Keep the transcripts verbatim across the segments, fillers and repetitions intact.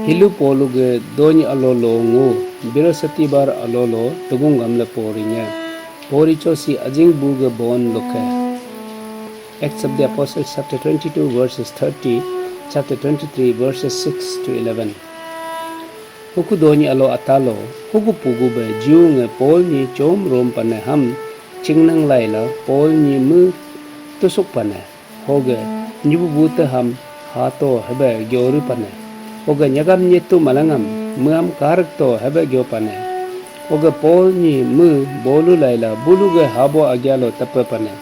Hilu polu ge dony alo lo ngu, Birasatibar alo lo tugung gamle porinya. Pori chosi ajing bu ge bon loke. Acts of the Apostles chapter twenty-two verses thirty, chapter twenty-three verses six to eleven. Huku dony alo atalo, huku pugu be Jew nge Paul ni chom rom pane ham, chingnang laila Paul ni mu tusuk pane. Hoge nyibu bute ham hato hebe gyoru pane. Hoge nyagam nyetu malangam muam karak to hebe gyo pane. Hoge Paul ni mu bolu laila bulu ge habo agyalo tepe pane.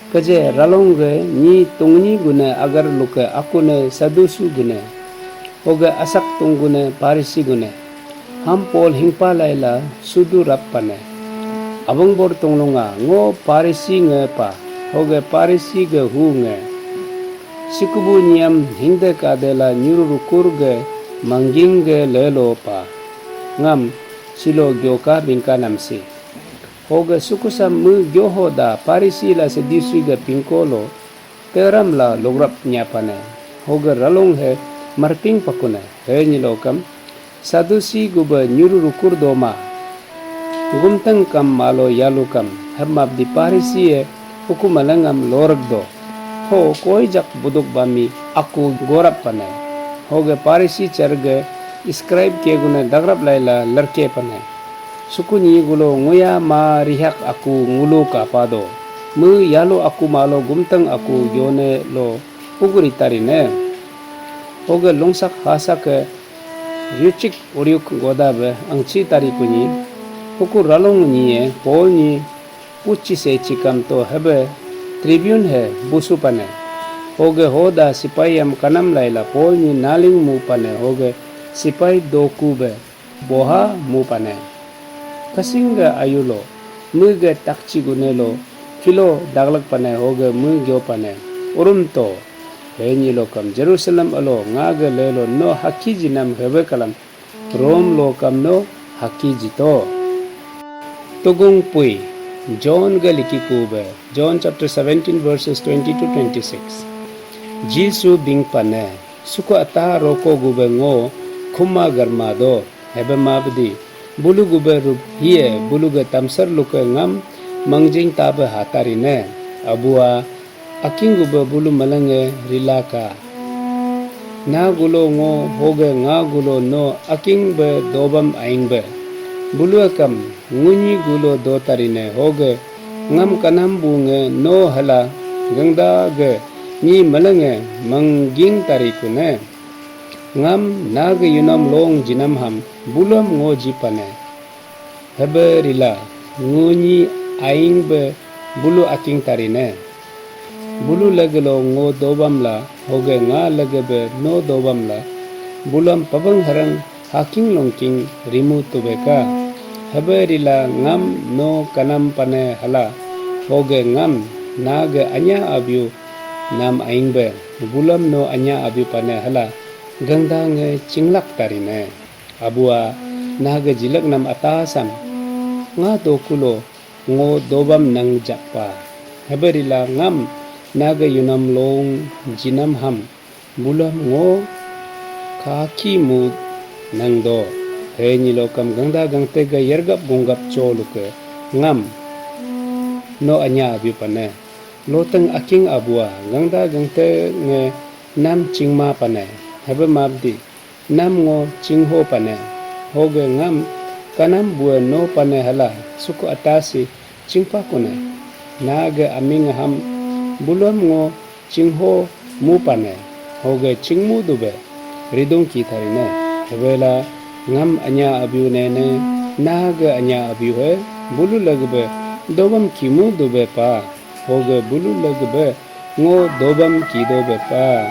Keje ralong ge nyi tungni gune agar luke akune Sadusu gune. Hoge asak tunggune Parisi gune. Ham Paul hingpa laila sudu rap pane. Abang bor tunglunga ngo Parisi nge pa, hoge Parisi ge hu nge. Sikubu niam hingde kadela nyuru rukur ge mangging ge lelo pa. Ngam silo gyoka bingka namsi. Hoge sukusam mu gyoho da Parisi la Sadusi ge pingkolo. Teram la lograp nyapane. Hoge ralong he marping pakune. He nyilokam. Sadusi gube nyuru rukur doma. Gumteng kam malo yalu kam. Hemap di Parisi he hukum alengam lorek do. Ho koi jak buduk bami aku gorap pane. Hoge Parisi cerge scribe ke gune dagrap laila lerke pane. Suku nyi gulo nguya ma rihak aku ngulu kapado. Me yalo aku malo gumteng aku yone lo uguri tarine. Hoge lungsak hasak ke ryuchik uryuk goda be angchi tari kunyi. Huku ralong nyi e Paul nyi puchi se chikam to hebe Tribune he busu pane. Hoge hoda sipai am kanam laila Paul nyi naling mu pane hoge sipai doku be boha mu pane. Kasing ge ayulo, mu ge takchi gune lo, filo daglak pane hoge mu gyo pane. Urum to, he nyi lokam Jerusalem alo nga ge lelo no haki jinam hebe kalam, Rom lokam no haki jito. Tugung pui, John ge liki kube, John chapter seventeen verses twenty to twenty-six. Jisu bing pane. Suku ata roko gube ngo khuma garma do, hebe mabdi, bulu gube rup hiye bulu ge tamsar luke ngam mangjing tabe hatari ne, abua aking gube bulu malenge rilaka. Na gulo ngo hoge nga gulo no aking be dobam aing be. Bulu akam ngunyi gulo do tari ne hoge ngam kanam bu nge no hala gengda ge nyi melenge mengging tariku ne. Ngam nage yunam long jinam ham bulom ngo ji pane. Hebe rila ngunyi aing be bulu aking tari ne. Bulu lege lo ngo dobam la hoge nga lege be no dobam la bulom pabang harang haking longking rimu tubeka. Hebe rila ngam no kanam pane hala. Hoge ngam nage anya abiu nam aing be. Bulam no anya abiu pane hala. Gangda nge chinglak tarine. Abua nage jilak nam atasam. Nga dokulo ngo dobam nang jakpa. Hebe rila ngam nage yunam long jinam ham. Bulam ngo kaki mud nang do. He nyilo kam gangda gangte ga yergap gunggap cholu ke ngam no anya abiu pane. Loteng aking abua gangda gangte nge nam chingma pane. Hebe mabdi nam ngo chingho pane. Hoge ngam kanam bue no pane hala suku atasi chingpa kune. Nage aming ham bulam ngo chingho mu pane, hoge chingmu dube ridung ki tharine. Hebela ngam anya abiu nene, nage anya abiu he bulu lagbe dobam kimu dube pa, hoge bulu lagbe ngo dobam ki dobe pa.